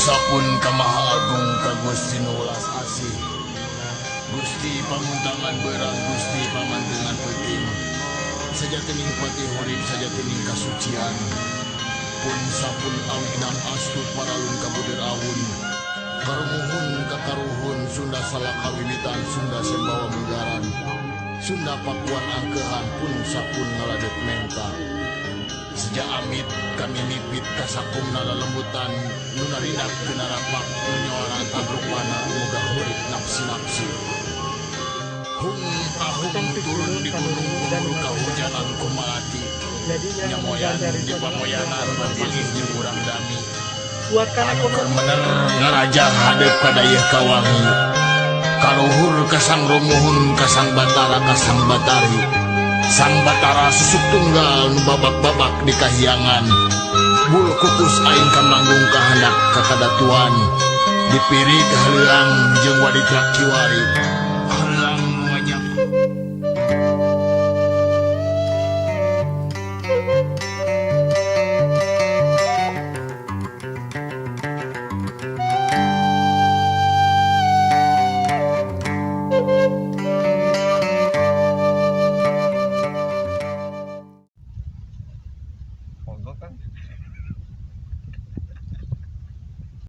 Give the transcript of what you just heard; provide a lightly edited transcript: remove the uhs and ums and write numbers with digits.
Sapun ka Maha Agung ka Gusti nu welas asih. Gusti pamuntangan beurang Gusti pamantengan peuting. Sajatining pati hurip sajatining kasucian. Pun sapun awigdang astu paralun kabudir awun. Karumuhun ka karuhun Sunda salaka wiwitan Sunda sembawa menggaran. Sunda Pakuan angkehan pun sapun ngaladeuk menta. Seja amit kami mipit kasakumna lelembutan nu naridak teu narapak nu nyoaran rupana muga hurip napsi-napsi. Hung ahung Potong turun turun di ke gunung Nurul dan gumur mengatur kahujanan ku malati. Jadi yang Nyamoyan dari di zona pamoyanan papanggih jeung urang dami. Kuatkan Anu keur ekonomi. Mener ngaraja hadeup ka dayeuh kawangi. Kaluhur ka Sang Rumuhun ka Sang Batara ka Sang Batari. Sang Batara susuk tunggal nu babak-babak di kahyangan. Bul kukus aing kamanggung kahandak ka kadatuan. Dipirig haleuang jeung waditra kiwari.